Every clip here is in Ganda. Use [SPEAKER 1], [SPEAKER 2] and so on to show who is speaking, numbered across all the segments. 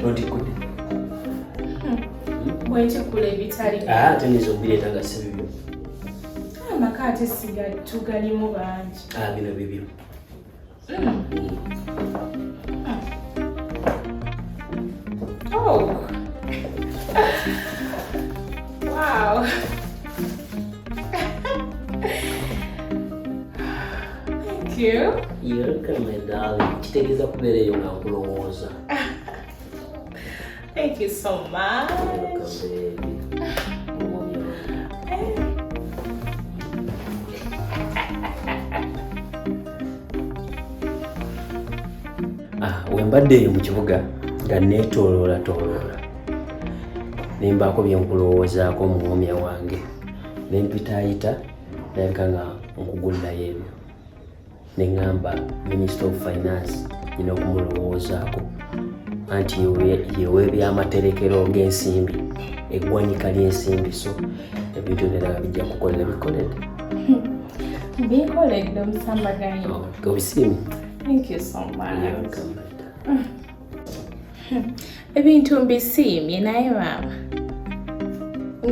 [SPEAKER 1] Tontikudde.
[SPEAKER 2] Bwentikula ebitali.
[SPEAKER 1] Ah, ate nizo bireeta nga si bibyo.
[SPEAKER 2] Amaka ate siga tugalimu bangi.
[SPEAKER 1] Ah, bino bibyo.
[SPEAKER 2] Oh. Wow. Thank you.
[SPEAKER 1] You're welcome, my darling. Kitegeeza kubeera eyo nga nkulowooza.
[SPEAKER 2] Thank you so much.
[SPEAKER 1] Welcome, baby. Omwoyo wange. Ah, we mbadde eyo mu kibuga nga neetooloola tooloola ne mbaako bye nkulowoozaako omuwoomya wange ne mpitaayita nalabika nga nkugulirayo ebyo ne ŋŋamba Minister of Finance nina okumulowoozaako anti yeweebyamaterekero g'ensimbi, eggwanika ly'ensimbi, so ebintu byonna nga bijja kukolera bikoledde.
[SPEAKER 2] Binkoledde omusambaganyi.
[SPEAKER 1] Oh, obisiimi.
[SPEAKER 2] Thank you so much.
[SPEAKER 1] You're welcome, my darling.
[SPEAKER 2] Ebintu mbisiimye naye maama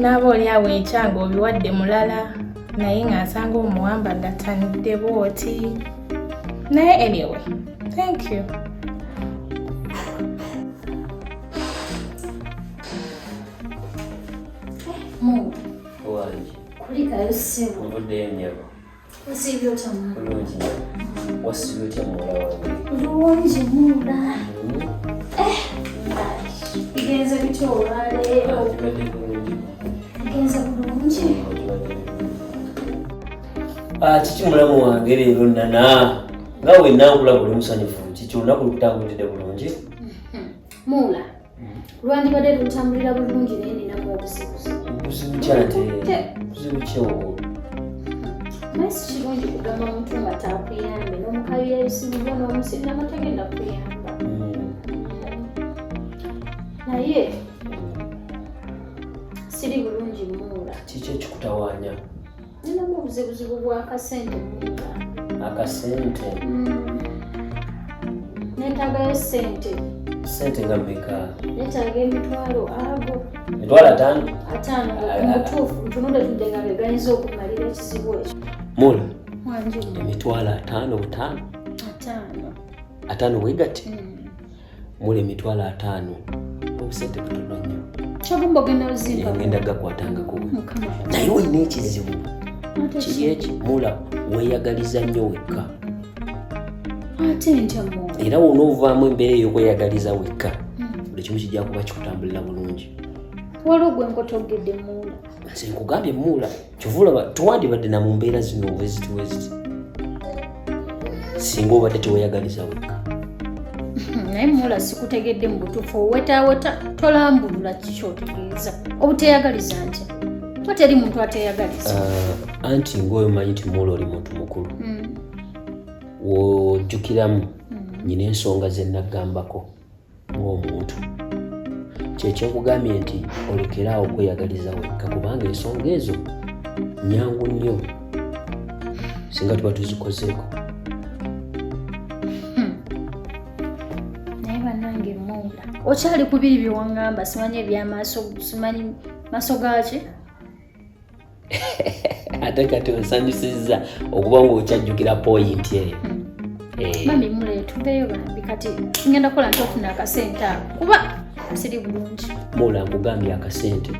[SPEAKER 2] naaba oli awo enkya ng'obiwadde mulala naye nga nsanga omuwamba gatanidde bw'oti, naye anyway, thank you.
[SPEAKER 3] Mungu.
[SPEAKER 1] Wangi.
[SPEAKER 3] Kulikayo ssebo.
[SPEAKER 1] Nvuddeyo nnyabo.
[SPEAKER 3] Wasiibye otya mwana?
[SPEAKER 1] Bulungi nnyabo. Wasiibye otya muwala wange?
[SPEAKER 3] Bulungi munda. Bigenze bitya olwaleero?
[SPEAKER 1] Kibadde bulungi.
[SPEAKER 3] Bigenze bulungi?
[SPEAKER 1] Kibadde bulungi. Ah, kiki mulamu wange leero nana nga wenna nkulaba oli musanyufu, kiki olunaku lukutambulidde bulungi?
[SPEAKER 3] Muula. Lwandibadde lutambulira bulungi naye ninamu obuzibuzibu.
[SPEAKER 1] Buzibu ki ate? Buzibu ki obwo?
[SPEAKER 3] Naye si kirungi kugamba muntu nga taakuyambe n'omukabira ebizibu byo n'omusindama tagenda kuyamba. Naye siri bulungi Muula.
[SPEAKER 1] Kiki ekikutawaanya?
[SPEAKER 3] Ninamu obuzibuzibu bw'akasente Muula.
[SPEAKER 1] Akasente?
[SPEAKER 3] Neetaagayo ssente.
[SPEAKER 1] Ssente nga mmeka?
[SPEAKER 3] Neetaaga emitwalo ago.
[SPEAKER 1] Emitwalo 5?
[SPEAKER 3] 5 nga mutuufu ntunudde tudde nga begayinza okumalira ekizibu ekyo.
[SPEAKER 1] Muula.
[SPEAKER 3] Wangi.
[SPEAKER 1] Emitwalo 5 butaano?
[SPEAKER 3] 5.
[SPEAKER 1] 5 bwegati? Muula emitwalo 5 obusente butono nnyo.
[SPEAKER 3] Kyogamba ogenda buzimba?
[SPEAKER 1] Ngenda gakwatangako.
[SPEAKER 3] Mukama.
[SPEAKER 1] Naye olina ekizibu.
[SPEAKER 3] Ate
[SPEAKER 1] Kiri
[SPEAKER 3] ki?
[SPEAKER 1] eki Muula weeyagaliza nnyo wekka.
[SPEAKER 3] Ate ntya Muula?
[SPEAKER 1] Era w'onoovaamu embeera ey'okweyagaliza wekka, buli kimu kijja kuba kikutambulira bulungi.
[SPEAKER 3] Waliwo gwe nkotogedde Muula.
[SPEAKER 1] Nze nkugambye Muula, kyova olaba tewandibadde na mu mbeera zino weziti weziti singa obadde teweeyagaliza wekka.
[SPEAKER 3] Naye Muula sikutegedde mu butuufu, owetaaweta tolambulula kiki kyotegeeza obuteyagaliza ntya? Kuba teri muntu ateyagaliza.
[SPEAKER 1] Ah, anti ng'oyo omanyi nti Muula oli muntu mukulu, w'ojjukiramu nyina ensonga ze naggambako ng'omuntu kyekyenkugambye nti olekeraawo okweyagaliza wekka, kubanga ensonga ezo nyangu nnyo singa tuba tuzikozeeko.
[SPEAKER 3] Naye bannange Muula, okyali ku biri bye waŋŋamba, simanyi ebyamaaso, simanyi maaso gaaki?
[SPEAKER 1] Ate kati osanyusizza okuba ng'okyajjukira point eyo. Eh.
[SPEAKER 3] Mami Muula, tuveeyo bambi, kati ngenda kukola nti ofuna akasente ako kuba siri bulungi.
[SPEAKER 1] Muula nkugambye akasente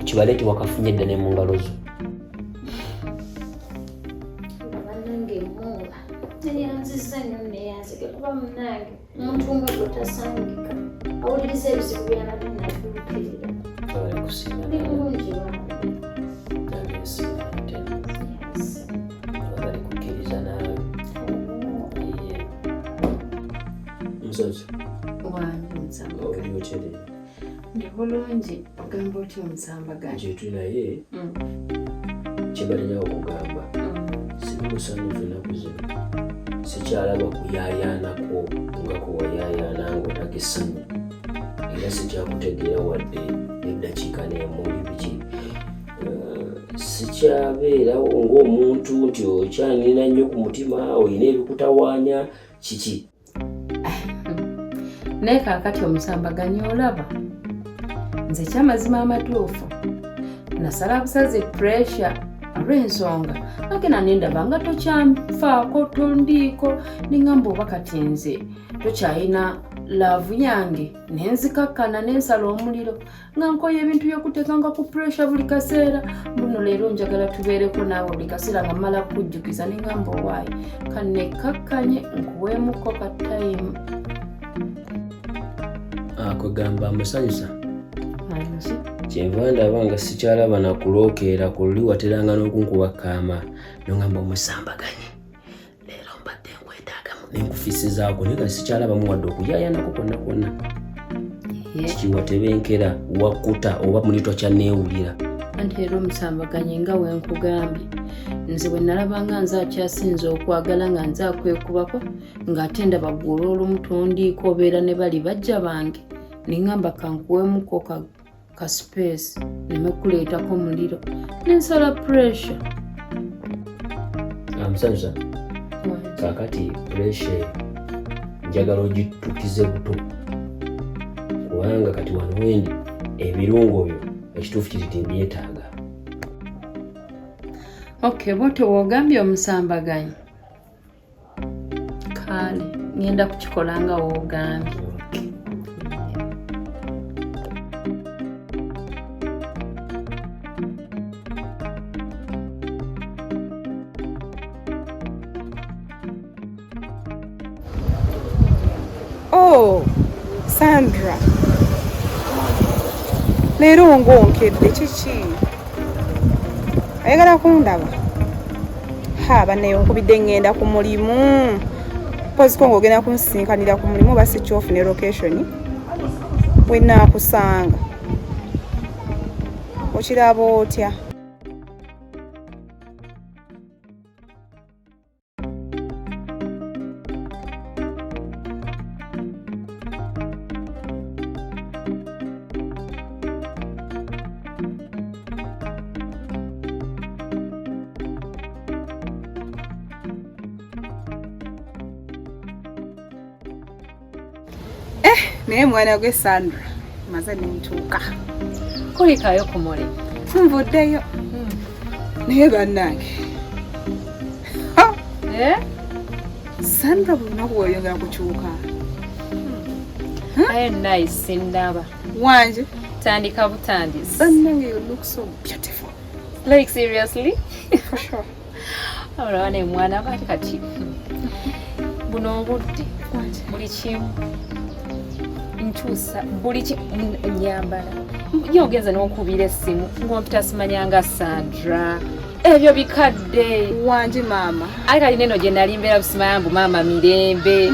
[SPEAKER 1] kibale ti wakafunye dda ne mu ngalo zo.
[SPEAKER 3] Bannange Muula, neyanzizza nnyo, neyanzige kuba munnange omuntu nga gwe tasangika awuliriza ebizibu byanabi nadduukirira.
[SPEAKER 1] Webale kusiima.
[SPEAKER 3] Ndi bulungi bambi.
[SPEAKER 1] Nange nsiima ate.
[SPEAKER 3] Yes.
[SPEAKER 1] Webale kukkiriza naawe. Iye. Musozi.
[SPEAKER 4] Wange omusamba.
[SPEAKER 1] Oli okyere?
[SPEAKER 4] Ndi bulungi, ogamba otya omusambaganyi?
[SPEAKER 1] Gyetu naye kyembalinawo okugamba, siri musanyufu ennaku zino. Sikyalaba kuyaayaanako nga kuwayaayaana ng'odaga essanyu, era sikyakutegeera wadde eddakiika n'emu biki. Sikyabeerawo ng'omuntu nti okyanina nnyo ku mutima, olina ebikutawaanya kiki.
[SPEAKER 4] Naye kaakati omusambaganyi olaba nze kyamazima amatuufu nasala busazi pressure olw'ensonga nagenda nendaba nga tokyanfaako tondiiko, nengamba oba kati nze tokyalina laavu yange, nenzikakkana nensala omuliro nga nkoye ebintu byokuteekanga ku pressure buli kaseera. Buno leero njagala tubeereko naawe buli kaseera nga mmala kukujjukiza, nengamba owaayi kanekkakkanye nkuweemuko ka time.
[SPEAKER 1] Kwegamba musanyusa kyenva ndaba nga sikyalaba nakulookeera ku luli wateranga n'okunkuba kaama nongamba omusambaganye leero mbadde nkwetaagamu nenkufisizaako, naye nga sikyalabamu wadde okuyaayanako kwonna kwonna. Kikiwa tebenkera wakkuta oba muli tokyanneewulira.
[SPEAKER 4] Anti era omusambaganye nga wenkugambye, nze bwe nalabanga nze akyasinze okwagala nga nze akwekubako, ng'ate ndaba gwe olw'olumu tondiiko obeera ne bali bajja bange, neŋŋamba kankuwemuko ka space neme kuleetako muliro, nensala pressure.
[SPEAKER 1] Musanyusa, kaakati pressure njagala ogitukize buto, kubanga kati wano wendi ebirungo byo ekituufu kiri timbyetaaga.
[SPEAKER 4] Ok, bwotyo woogambye omusambaganyi, kale ngenda kukikola nga woogambye.
[SPEAKER 5] Oh, Sandra. Leero ng'onkedde kiki? Ayagala kundaba? Ha, bannaye onkubidde ŋŋenda ku mulimu. Mpoziko ng'ogenda kunsisinkanira ku mulimu oba si kyofune location we nnaakusanga. Okiraba otya? Naye mwana gwe Sandra, maze nentuuka.
[SPEAKER 2] Kulikayo ku mulimu?
[SPEAKER 5] Nvuddeyo. Naye bannange, Sandra, buli lunaku weyongera kukyuka.
[SPEAKER 2] Aye nice ndaba.
[SPEAKER 5] Wanje.
[SPEAKER 2] Tandika butandisi.
[SPEAKER 5] Bannange, you look so beautiful.
[SPEAKER 2] Like seriously?
[SPEAKER 5] For sure.
[SPEAKER 2] Olaba ne mwana kati kati buno obudde buli kimu nkyusa, buli nyambala ye ogenza n'onkubira essimu ng'ompita simanyanga Sandra, ebyo bikadde.
[SPEAKER 5] Wangi maama.
[SPEAKER 2] Aye kali neno gye nali mbeera busimaya mbu maama mirembe.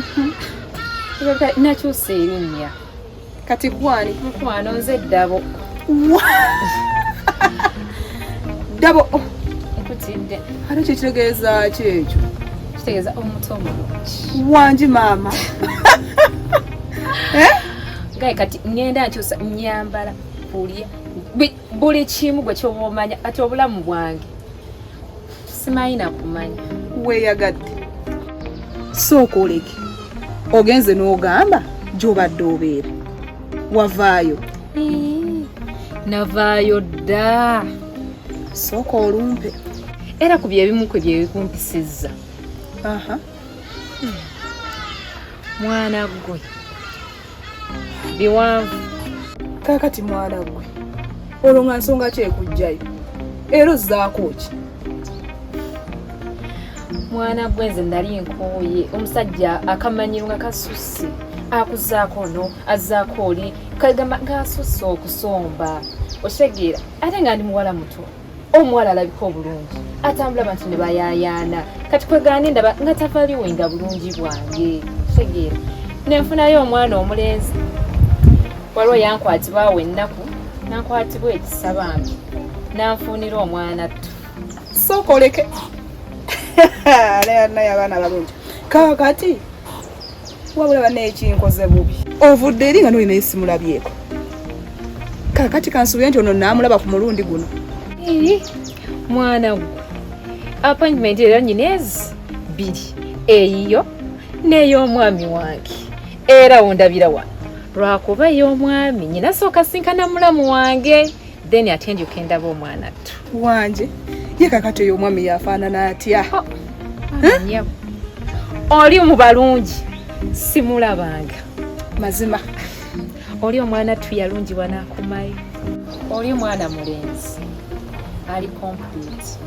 [SPEAKER 2] Nakyusa erinnya.
[SPEAKER 5] Kati gwani?
[SPEAKER 2] Mukwano, nze Ddabo.
[SPEAKER 5] Ddabo?
[SPEAKER 2] Nkutidde.
[SPEAKER 5] Ate kikitegeeza ki ekyo?
[SPEAKER 2] Kitegeeza omuto omulungi.
[SPEAKER 5] Wangi maama.
[SPEAKER 2] Gaye kati ŋŋenda nkyusa, nyambala, kulya, buli kimu gwe kyoba omanya. Kati obulamu bwange simanyi nakumanya.
[SPEAKER 5] Weeyagadde, sooka oleke ogenze n'ogamba gy'obadde obeera wavaayo.
[SPEAKER 2] Navaayo dda.
[SPEAKER 5] Sooka olumpe.
[SPEAKER 2] Era ku byebimu ku byebikumpisizza. Mwana gwe, biwanvu.
[SPEAKER 5] Kaakati mwana gwe, olwo nga nsonga ki ekujjayo era ozzaako ki?
[SPEAKER 2] Mwana gwe, nze nali nkooye omusajja akamanyiro nga kasusse, akuzaako ono, azzaako oli, kagamba ng'asusse okusomba, okitegeera? Ate nga ndi muwala muto, omuwala alabika obulungi, atambula abantu ne bayaayaana. Kati kwegaana ndaba nga tavaliwenga bulungi bwange, kitegeera? Nenfunayo omwana omulenzi, waliwo yankwatibwawo ennaku, nankwatibwa ekisa bambi, nanfuunira omwana ttu.
[SPEAKER 5] Sooka oleke, naye abaana balungi. Kaakati wabula bannaye kinkoze bubi. Ovudde eri nga n'oli naye simulabyeko. Kaakati kansuubire nti ono naamulaba ku mulundi guno.
[SPEAKER 4] Ii, mwana gwe appointment era nyina ezi bbiri, eyiyo n'ey'omwami wange, era wondabira wano lwakuba ey'omwami nyina sooka sinkana mulamu wange, then ate ndyoke ndaba omwana ttu.
[SPEAKER 5] Wanje ye kakati oyo omwami yafaanana atya?
[SPEAKER 4] Nyabo, oli mu balungi simulabanga.
[SPEAKER 5] Mazima.
[SPEAKER 4] Oli omwana ttu yalungi wanaakomayo. Oli omwana mulenzi ali complete.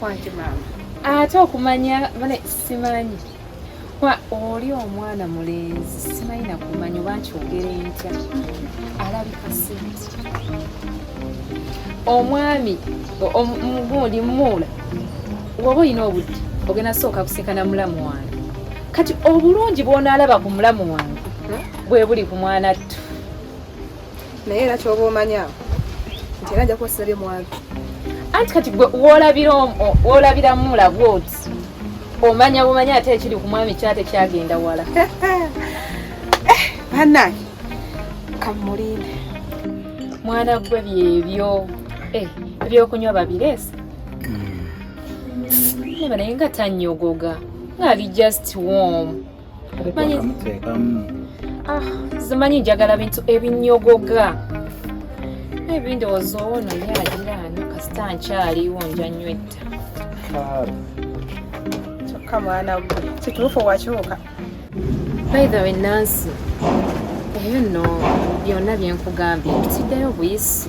[SPEAKER 5] Wanje maama.
[SPEAKER 4] Ate okumanya bane simanyi kwa oli omwana mulenzi simanyi nakumanya oba nkyogere ntya, alabika sente omwami mugundi muula woba olina obudde ogenda sooka kusinkana mulamu wange. Kati obulungi bw'onaalaba ku mulamu wange bwe buli ku mwana ttu.
[SPEAKER 5] Naye era kyoba omanya nti era nja kuba sirabye mwami.
[SPEAKER 4] Anti kati gwe woolabira muula bwoti omanya bumanya ate ekiri ku mwami kyate kyagenda wala.
[SPEAKER 5] Bannange, kamulinde.
[SPEAKER 4] Mwana gwe byebyo ebyokunywa babireese neba, naye nga tanyogoga ngaali just warm.
[SPEAKER 6] Wakamuteekamu.
[SPEAKER 4] Ah, zimanyi njagala bintu ebinyogoga ebindowooza ono ye agira anywa kasita nkyaliwo nja nywedda.
[SPEAKER 6] Kale.
[SPEAKER 5] Kyokka mwana gwe kituufu wakyuka.
[SPEAKER 4] By the way, Nancy, ebyo nno byonna byenkugambye mpitiddeyo buyisi,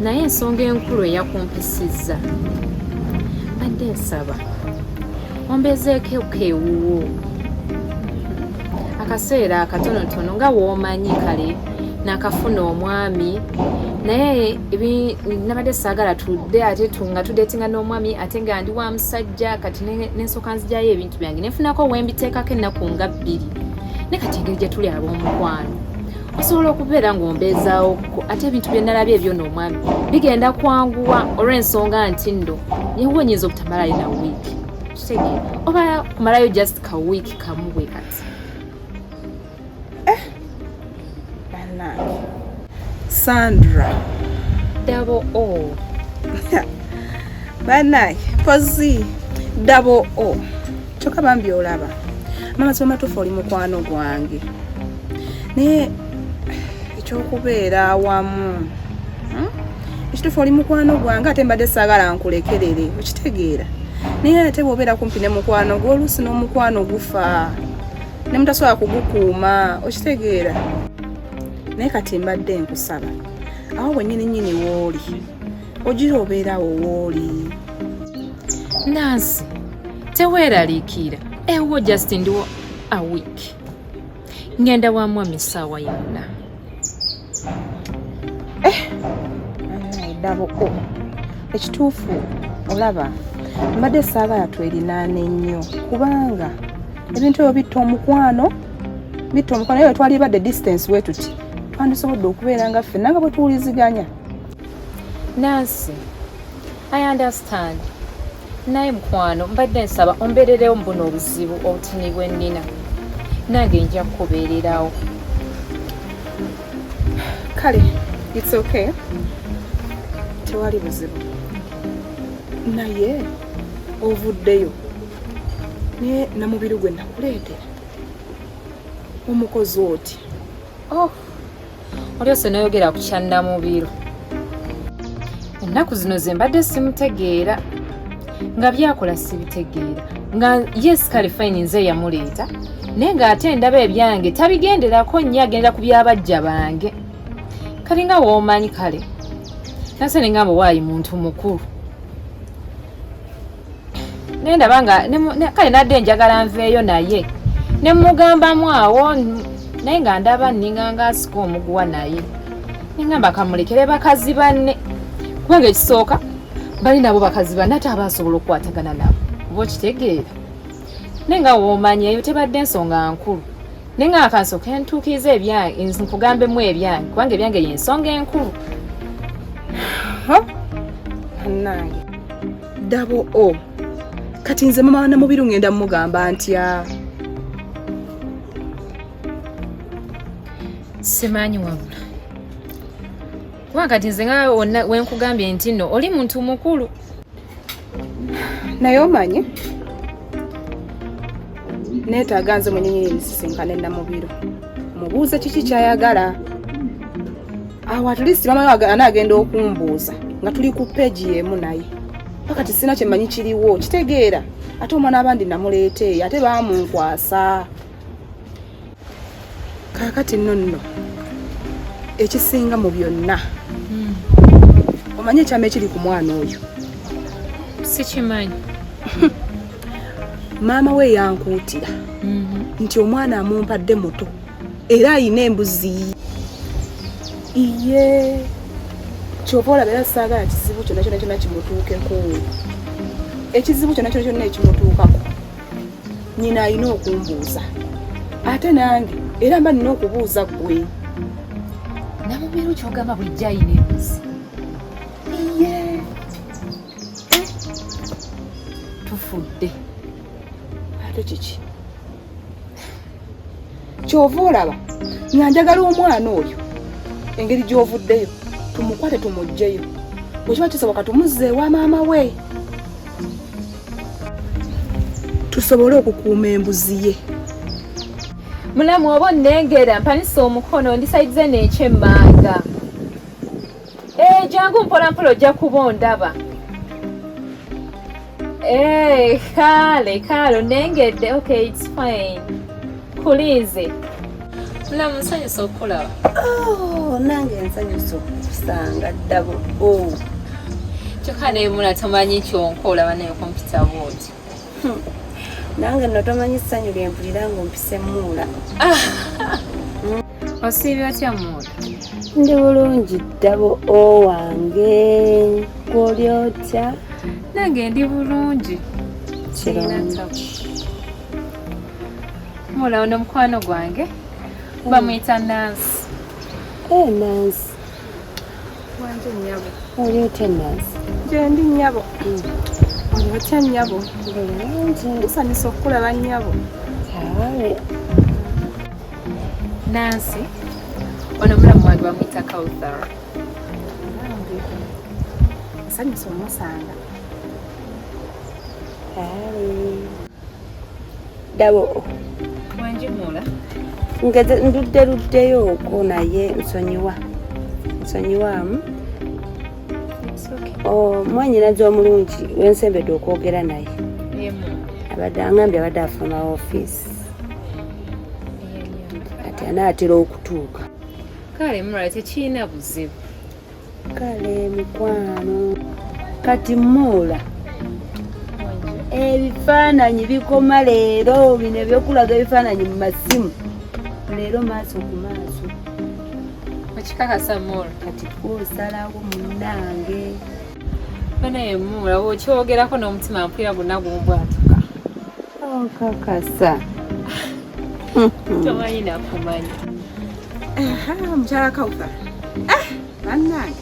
[SPEAKER 4] naye ensonga enkulu eyakumpisizza badde nsaba ombezeeko ewuwo akaseera akatonotono. Nga woomanyi kale nakafuna omwami, naye nabadde saagala tudde ate nga tudetinga n'omwami ate nga ndi wa musajja. Kati nensooka nzijayo ebintu byange nenfunako wembiteekako ennaku nga 2, ne kati engeri gye tuli ab'omukwano osobola okubeera ng'ombeezaawokko, ate ebintu bye nalabye ebyo n'omwami bigenda kwanguwa olw'ensonga nti nno yewe nyinza obutamalayo na wiiki, kitegeera, oba kumalayo just ka wiiki kamu bwe kati.
[SPEAKER 5] Bannange, Sandra.
[SPEAKER 4] Double O.
[SPEAKER 5] Bannange, pozi double O. Kyokka bambi olaba amazima matuufu oli mukwano gwange, naye ekyokubeera awamu, Ekituufu oli mukwano gwange ate mbadde saagala nkulekerere, okitegeera, naye ate bw'obeera kumpi ne mukwano gwe oluusi n'omukwano gufa ne mutasobola kugukuuma, okitegeera. Naye kati mbadde nkusaba awo wennyini nnyini w'oli ogira obeerawo w'oli.
[SPEAKER 4] Nansi, teweeraliikirira, ewuwo just ndiwo a week, ngenda wa mwami essaawa yonna.
[SPEAKER 5] Double O, ekituufu olaba mbadde saagala twerinaane nnyo kubanga ebintu ebyo bitta omukwano, bitta omukwano. Naye twalibadde distance we tuti twandisobodde okubeera nga ffenna nga bwe tuwuliziganya.
[SPEAKER 4] Nansi, I understand, naye mukwano mbadde nsaba ombeererewo mu buno obuzibu obutini bwe nnina, nange nja kukubeererawo.
[SPEAKER 5] Kale, it's okay, tewali buzibu, naye ovuddeyo naye namubiri gwe nakuleetera omukozi oti?
[SPEAKER 4] Oh, olyose noyogera ku kyannamubiru. Ennaku zino ze mbadde simutegeera, nga byakola sibitegeera, nga yes kale fine nze yamuleeta, naye ng'ate ndaba ebyange tabigenderako nnyo, agendera ku byabajja bange. Kalinga woomanyi kale nase nengamba waayi muntu mukulu, naye ndaba nga kale nadde njagala nveeyo naye ne mugambamu awo, naye nga ndaba nninga nga asika omuguwa, naye nengamba kamulekere bakazi banne, kubanga ekisooka bali nabo bakazi banne ate aba asobola okukwatagana nabo, oba okitegeera. Naye nga woomanyi eyo tebadde ensonga nkulu, naye nga akansooka entuukiriza ebyange nkugambemu ebyange, kubanga ebyange yensonga enkulu.
[SPEAKER 5] Bannange, double O. Kati nze mama Namubiru ngenda mugamba ntya?
[SPEAKER 7] Simanyi wabula, kuba kati nze nga wonna wenkugambye nti nno oli muntu mukulu.
[SPEAKER 5] Naye omanyi neetaaga nze mwenyenyini nsisinkane Namubiru mubuuze kiki kyayagala. Awo at least mama we anaagenda okumbuuza nga tuli ku page y'emu, naye paka tisina kyemmanyi kiriwo kitegeera. Ate omwana abandi namuleeta eyo, ate baamunkwasa. Kaakati nno nno ekisinga mu byonna, omanyi ekyama ekiri ku mwana oyo?
[SPEAKER 7] Sikimanyi.
[SPEAKER 5] Maama we yankuutira nti omwana amumpadde muto era ayina embuzi iye, kyova olaba era saagala kizibu kyonna kyonna kyonna kimutuukeko. Ekizibu kyonna kyonna kyonna ekimutuukako, nyina alina okumbuuza, ate nange era mba nina okubuuza ggwe.
[SPEAKER 7] Namubiru kyogamba bulijjo ayina embuzi?
[SPEAKER 5] Iye.
[SPEAKER 7] Tufudde.
[SPEAKER 5] Ate kiki? Kyova olaba nga njagala omwana oyo, engeri gy'ovuddeyo, tumukwate tumuggyeyo. Bwe kiba kisoboka tumuzze ewa maama we, tusobole okukuuma embuzi ye.
[SPEAKER 7] Mulamu, oba onnengera, mpanisa omukono, ndisaidize neekyemmanga. Eh, jangu mpola mpola, ojja kuba ondaba. Eh, kale kale, onnengedde. Okay, it's fine, kulinze. Mulamu, nsanyusa okukulaba.
[SPEAKER 8] Oh, nange nsanyusa okukusanga ddabo. Oh.
[SPEAKER 7] Kyokka nemula tomanyi kyonkola banaye kumpita bwoti.
[SPEAKER 8] Nange nno tomanyi ssanyu lye mpulira ng'ompise muula.
[SPEAKER 7] Osiibye otya, Muula?
[SPEAKER 8] Ndi bulungi ddabo owange. Gw'oli otya?
[SPEAKER 7] Nange ndi bulungi. Sirina tabu. Muula, ono mukwano gwange bamuyita Nansi.
[SPEAKER 8] Eh, Nansi.
[SPEAKER 5] Wanje nnyabo.
[SPEAKER 8] Oli otya, Nansi?
[SPEAKER 5] Gye ndi nnyabo. Oli otya nnyabo?
[SPEAKER 8] Bulungi.
[SPEAKER 5] Nsanyusa okukulaba nnyabo.
[SPEAKER 8] Kale.
[SPEAKER 7] Nansi, ono mulamu wange bamuyita Kauthar.
[SPEAKER 5] Nsanyusa omusanga.
[SPEAKER 8] Kale. Dabo.
[SPEAKER 7] Wangi, Muula.
[SPEAKER 8] Ngeze ndudde luddeyo okwo, naye nsonyiwa. Nsonyiwaamu. Oh, mwannyinaze omulungi wensembedde okwogera naye.
[SPEAKER 7] Yemu.
[SPEAKER 8] Abadde angambye abadde afuluma ofiisi. Kati anaatera okutuuka.
[SPEAKER 7] Kale Muula, tekirina buzibu.
[SPEAKER 8] Kale mukwano. Kati Muula, ebifaananyi bikoma leero, bino ebyokulaga ebifaananyi mu masimu, leero maaso ku maaso.
[SPEAKER 7] Okikakasa, Muula?
[SPEAKER 8] Kati gwosalawo munnange.
[SPEAKER 7] Banaye Muula, bw'okyogerako n'omutima mpulira gwonna gumbwatuka.
[SPEAKER 8] Okakasa?
[SPEAKER 7] Tomanyi nakumanya.
[SPEAKER 5] Aha, mukyala Kauthar. Ah, bannange.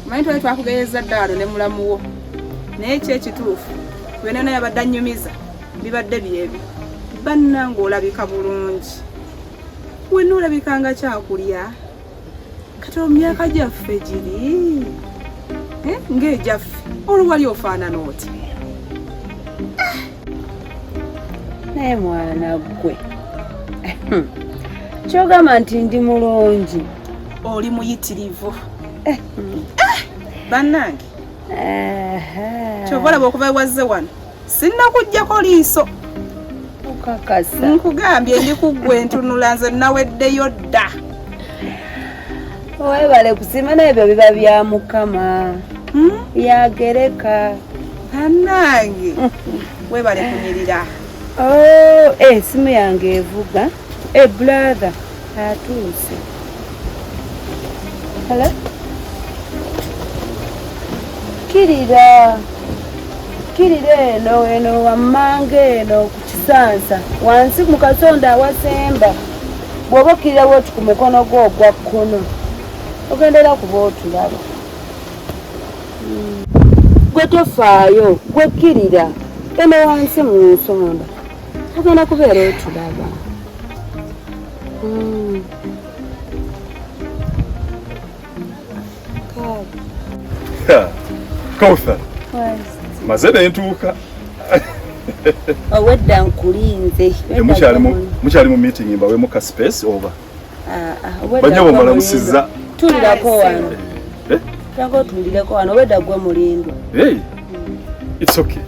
[SPEAKER 5] Manyi twali twakugereza ddaalo ne mulamu wo. Naye ki ekituufu, byonna yabadde annyumiza bibadde byebyo. Bannange, olabika bulungi. Wenna olabika nga kyakulya. Kati mu myaka gyaffe giri Eh, ng'egyaffe olwo wali ofaanana oti?
[SPEAKER 8] Naye mwana gwe, kyogamba nti ndi mulungi?
[SPEAKER 5] Oli muyitirivu. Eh, bannange, kyova olaba okuva wazze wano sinnakuggyako liiso.
[SPEAKER 8] Okakasa?
[SPEAKER 5] Nkugambye ndi kuggwe ntunula, nze naweddeyo dda.
[SPEAKER 8] Webale kusiima, naye ebyo biba bya Mukama yagereka.
[SPEAKER 5] Bannange, webale kunyirira.
[SPEAKER 8] Oh, eh, esimu yange evuga. Eh, brother atuuse. Hello? Kirira kirira, eno eno wammanga eno ku kisansa wansi mu kasonda awasemba. Bw'oba okkirira bwoti ku mukono gwo ogwa kkono, ogendera kuba otulaba. Gwe tofaayo, gwe kkirira. Eno wansi mu nsonda ogenda kubeera otulaba.
[SPEAKER 9] Kauthar, maze nentuuka.
[SPEAKER 8] Obwedda nkulinze.
[SPEAKER 9] Mukyali mu meeting, mbawemu ka space oba?
[SPEAKER 8] Ah, ah, obwedda
[SPEAKER 9] Banyabo,
[SPEAKER 8] gwe
[SPEAKER 9] mbalamusizza.
[SPEAKER 8] mulindwa. Tulirako wano.
[SPEAKER 9] Eh?
[SPEAKER 8] Tulako, tulireko wano, obwedda gwe mulindwa.
[SPEAKER 9] Hey, it's okay.